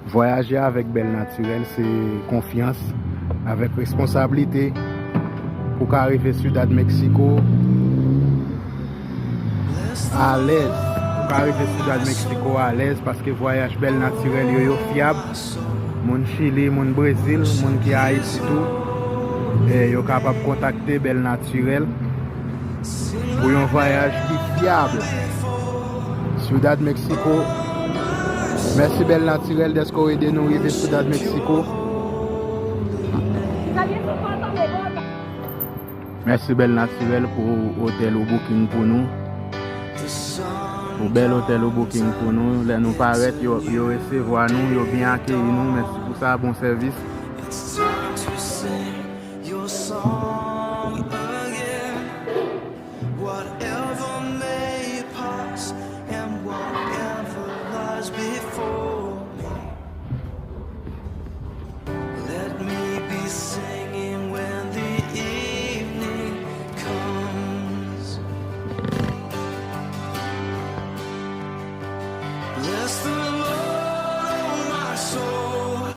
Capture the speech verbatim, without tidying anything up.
Vwayaje avèk Bèl Natirèl se konfyans, avèk responsablite pou ka rive Ciudad Mexico alèz. Pou ka rive Ciudad Mexico alèz, paske vwayaj Bèl Natirèl yo, yo fyab. Moun Chili, moun Brezil, moun ki Ayiti tou, e yo kapab kontakte Bèl Natirèl pou yon vwayaj ki fyab. Ciudad Mexico. Mèsi Bèl Natirèl dèske w ede nou rive Ciudad Mexico. Mèsi Bèl Natirèl pou otèl ou booking pou nou. Pou bèl otèl ou booking pou nou. Lè nou parèt, yo, yo resevwa nou, yo byen akeyi nou. Mèsi pou sa, bon sèvis. It's time to sing your song again. Whatever may pass and whatever lies before me. Let me be singing when the evening comes. Bless the